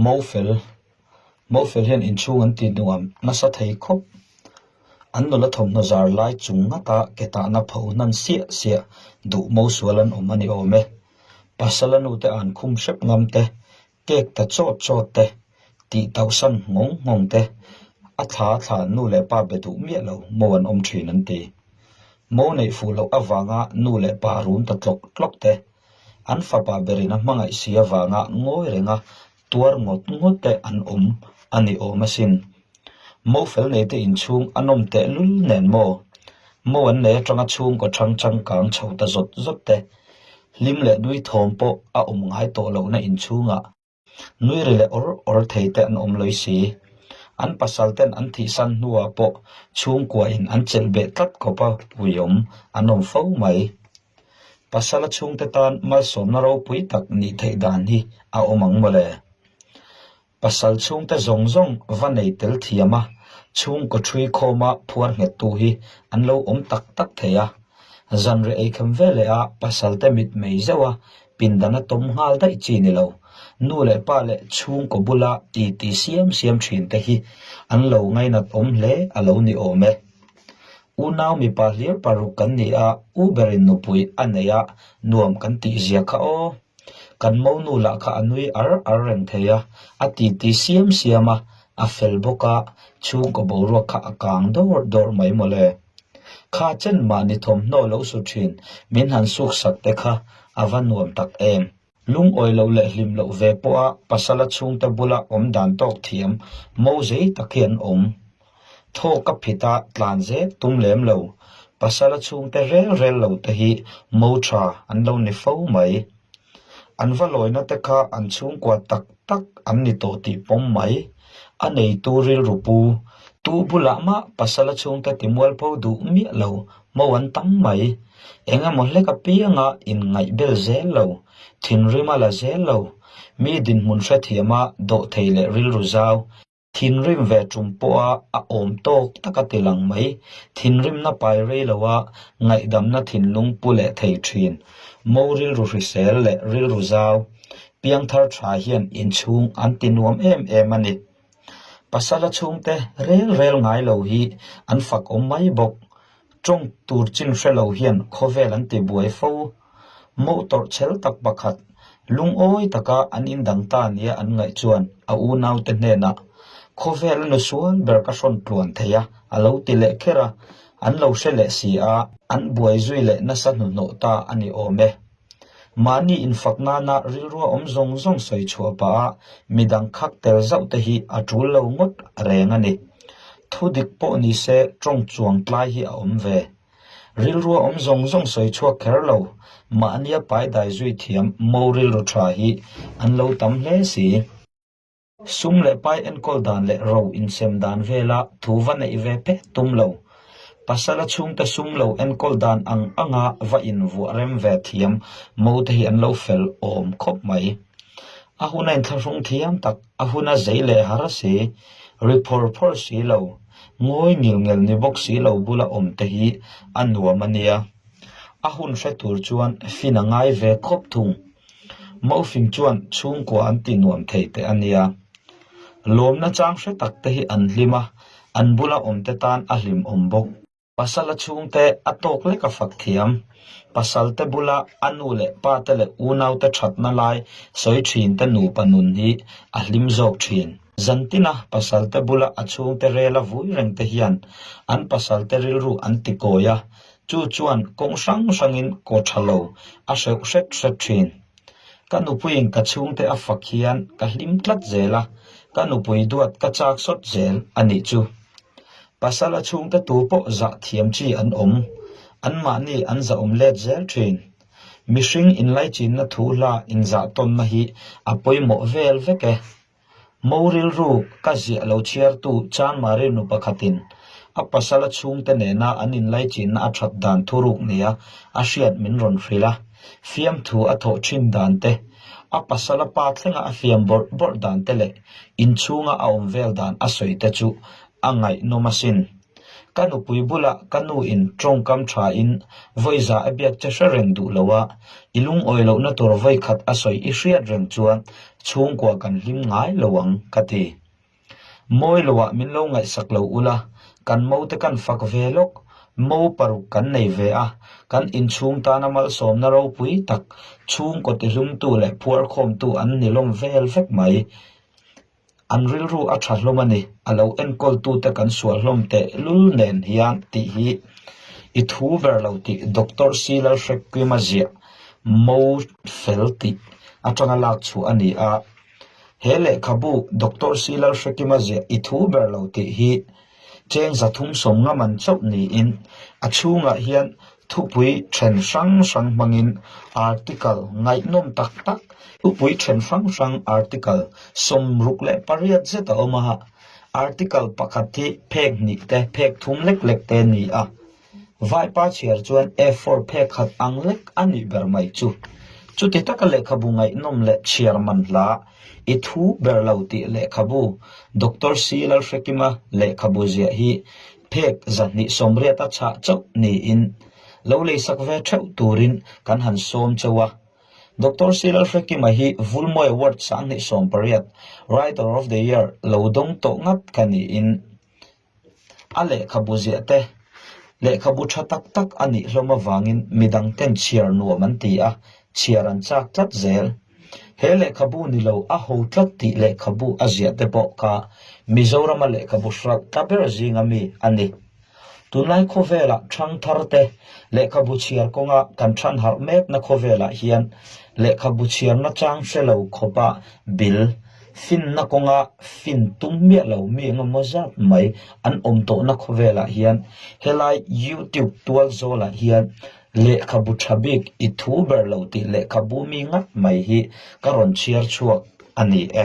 Mofel Mofel hian inchhung an ti nuam nasa thei khawp. An nula thawmhnaw zar lai chung ngata ke tahna pho hnan siah siah duh mo sual an awm a ni awm e. Pasala nute an khum hrep ngam te, cake ta chawt chawt te, tih tauhsan nghawng nghawng te, a thla thla nu leh pa be duh miah lo mo an awm thin an ti. Mo neih fuh loh avanga nu leh pa run ta tlawk tlawk te, An fapa berin a hmangaih si avanga ngawi renga tuar ngawt ngawt te an awm a ni awm asin. Mo fel nei te inchhung a nawm tehlul nen maw? Mo an nei atanga chhungkaw chang changkang chho ta zawt zawt te, hlim leh nui thawm pawh a awm ngai tawh lohna inchhungah Nui ri leh awr awr thei te an awm lawih si. An pasal ten an thihsan hnuah pawh chhungkuain an chelh beh tlat khawp a puiawm an awm fo mai. Pasala chhungte tan malsawmna ropui tak nih theih dan hi a awm ang mawle. Pasal chhungte zawng zawng va nei tel thiam a, chhungkaw ṭhui khawma phuar nghettu hi an lo awm tak tak thei a. Zanriah eikham veleh a pasalte mit mei zeuh a, Pindan a tawm nghal daih chi ni lo. Nu leh pa leh chhungkaw bula titi siam siam thin te hi an lo ngainat awm hle a lo ni awm e. Unau mipa hlir paruk kan ni a, u berin nupui a nei a, nuam kan tih zia kha aw. Kan monu lah kha a nui ar ar reng thei a, a titi siam siam a, a fel bawk a, chhungkaw boruak kha a kang dawr dawr mai mawle. Kha chen mahni thawmhnaw lo su thin min han suk sak te kha a va nuam tak em. Lungawi loh leh hlim loh ve pawha pasala chhungte bula awm dan tawk thiam mo zei tak hi an awm. Thaw ka phit a tlan zet tum lem lo, pasala chhungte rel rel lo te hi mo tha an lo ni fo mai. An va lawina te kha an chhungkua tak tak an ni tawh tih pawm mai. A neitu rilru pu, tu bulah mah pasala chhungte timualpho duh miah lo mo an tam mai. Eng emaw hlek apianga inngaih bel zel lo, thinrim a la zel lo, mi dinhmun hrethiama dawhthei leh rilru zau, Thinrim ve tum pawha a awm tawk tak a ti lang mai. Thinrimna pai rei loa ngaihdamna thinlung pu leh thei thin. Mo rilru hrisel leh rilru zau, piangthar tha hian inchhung an ti nuam em em a ni. Pasala chhungte rel rel ngai lo hi an fak awm mai bawk. Tawng tur chin hre lo hian khawvel an ti buai fo. Mo tawrh chhel tak pakhat, lungawi taka an indang ta nia an ngaih chuan a unaute hnenah, Khawvel a nusual ber ka hrawn tluan thei a, a lo ti leh kher a, an lo hre leh si a, an buai zui leh nasa hnuhnawh ta a ni awm e. Mahni infak nana rilrua awm zawng zawng sawi chhuah pah a, midang khak tel zauh te hi a tul lo ngawt reng a ni. Thu dik pawh ni se tawng chuang tlai hi a awm ve. Rilrua awm zawng zawng sawi chhuak kher lo, mahnia pai dai zui thiam mo rilru tha hi an lo tam hle si. Sum leh pai enkawl dan leh ro insem dan vela thu va neih ve phet tum lo. Pasala chhungte sum lo enkawl dan ang anga va invuah rem ve thiam mo te hi an lo fel awm khawp mai. A huna inthlahrung thiam tak, a huna zei leh har si, ri phawr phawr si lo, ngawi ngil ngel ni bawk si lo bula awm te hi a nuam a nia. A hun hre tur chuan fin a ngai ve khawp thung. Mofing chuan chhungkua an ti nuam thei teh a nia. Lawmna chang hre tak te hi an hlim a, an bula awm te tan a hlimawm bawk. Pasala chhungte a tawk lek a fak thiam. Pasalte bula a nu leh pa te leh unaute thatna lai sawi thin te nupa nun hi a hlim zawk thin. Zantina pasalte bula a chhungte rel a vui reng te hian an pasalte rilru an ti kawi a, Chu chuan kawng hrang hrangin kaw tha lo a hreuh hret hret thin. Ka nupuiin ka chhungte a fak hian ka hlim tlat zel a, ka nupui duat ka chak sawt zel a nih chu. Pasala chhungte tu pawh zah thiam chi an awm, anmahni an zahawm let zel thin. Mihring inlaichinna thu hla inzah tawnna hi a pawimawh vel vek e. Mo rilru ka ziah lo chhiartu Chanmari nu pakhatin a pasala chhungte nena an inlaichinna a that dan thuruk nia a hriat min rawn hrilh a, fiamthu a thawh thin dan te, a pasala pa thlenga a fiam bawrh bawrh dan te leh inchhunga a awm vel dan a sawi te chu. A ngaihnawm asin. Ka nupui bulah ka nu in tawngkam tha in vawi za a biak che hre reng duh lo a, i lungawi lohna tur vawi khat a sawi i hriat reng chuan chhungkua kan hlim ngai lo ang ka ti. Mawi loah min lo ngaihsak lo ula, kan mo te kan fak ve lawk, mo paruk kan nei ve a, kan inchhung tana malsawmna ropui tak chhungkaw tihlumtu leh phuarkhawmtu an ni lawm vel vek mai. An rilru a tha hlawm a ni, a lo enkawltute kan sual hlawm teh lul nen hian tih hi i thu ber lo tih Doctor C Lalhrekkima ziah Mo fel tih atanga lak chhuah a ni a. He lehkhabu Doctor C Lalhrekkima ziah i thu ber lo tih hi Cheng 300 nga man chauh niin a chhungah hian thupui then hrang hrang hmangin article ngaihnawm tak tak thupui then hrang hrang article 68 zet a awm a, article pakhat hi phek hnih te phek thum lek lek te a ni a. Vaipa chhiar chuan F4 phek khat ang lek a nih ber mai chu. Chuti taka lehkhabu ngaihnawm leh chhiar man hla i thu ber lo tih lehkhabu Doctor C Lalhrekima lehkhabu ziah hi phek 280 a chhah chauh niin lo leisak ve theuh turin kan han sawm chauh a. Doctor C Lalhrekima hi Vulmawi Award 2018 Writer of the Year lo dawng tawh ngat kha niin A lehkhabu ziah te, lehkhabu tha tak tak a nih hlawm avangin midang ten chhiar nuam an ti a, chhiar an chak tlat zel. He lehkhabu ni lo a ho tlat tih lehkhabu a ziah te pawh kha Mizorama lehkhabu hralh tla ber zinga mi a ni. Tunlai khawvelah thangthar te lehkhabu chhiar kawnga kan than harh mekna khawvelah hian lehkhabu chhiarna chang hre lo khawpa bil Finna kawnga fin tum miah lo mi engemaw zat mai an awm tawhna khawvelah hian helai YouTube tual zawlah hian lehkhabu tha bik i thu ber lo tih lehkhabu mi ngat mai hi ka rawn chhiar chhuak a ni e.